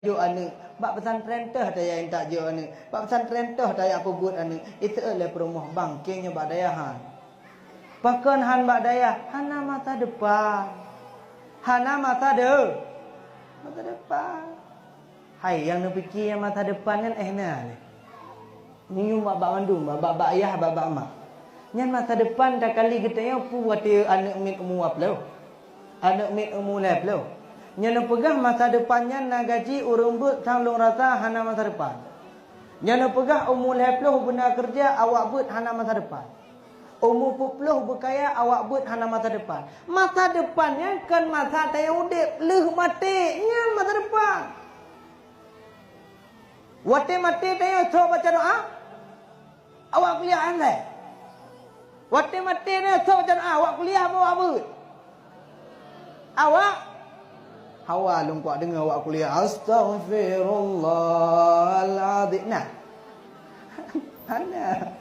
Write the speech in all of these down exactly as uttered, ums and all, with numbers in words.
jok aneuk. Bak pesantren teuh tajak intat jok aneuk. Bak pesantren teuh tajak peubuet aneuk. Iseuôt lé peurumoh bang, keng nyoe bak dayah han. Pakon han bak dayah? Hana masa depan. Hana masa de-, masa depan. Hai, nyang neupike nyang masa depan nyan éh na lé. Nyoe bak, bak mandum, bak, bak, bak yah, bak, bak mak. Nyan masa depan takali geutanyoe peue watée aneuk miet umu dua ploh. Aneuk miet umu lhée ploh. Nyan neupeugah masa depan nyan na gaji ureuëng beuet sang lôn rasa hana masa depan. Nyan neupeugah umu lhée ploh beuna keureuja awak beuet hana masa depan. Umu peuet ploh beukaya awak beuet hana masa depan. Masa depan nyan kon masa tanyoe udeb, lheueh maté, nyan masa depan. Watée maté tanyoe soe baca doa? Awak kuliah han lé. Watée maté tanyoe soe baca doa? Awak kuliah apa awak beuet? Awak hawa lôn kuat deungoe awak kuliah. Astaghfirullahaladzim. Nah. Hana.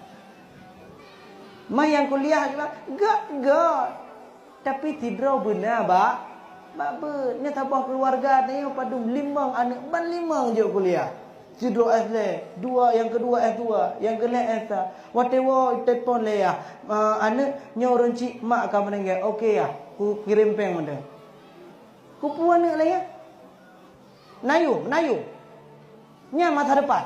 Mah nyang kuliah juga gét-gét. Tapi sidroe beuna bak, bak beuet. Nyan saboh keuluwarga tanyoe padum limong aneuk ban limong jok kuliah. Sidroe S lhée, dua, nyang keudua S dua, nyang keulhée S sa. Watée woe telepon lé yah, "Ah, aneuk, nyoe ureuëng chik mak ka meuninggai." "Oke yah, kukirém péng mantong." Kupeue aneuk lé yah? Meunayue, meunayue. Nyan masa depan.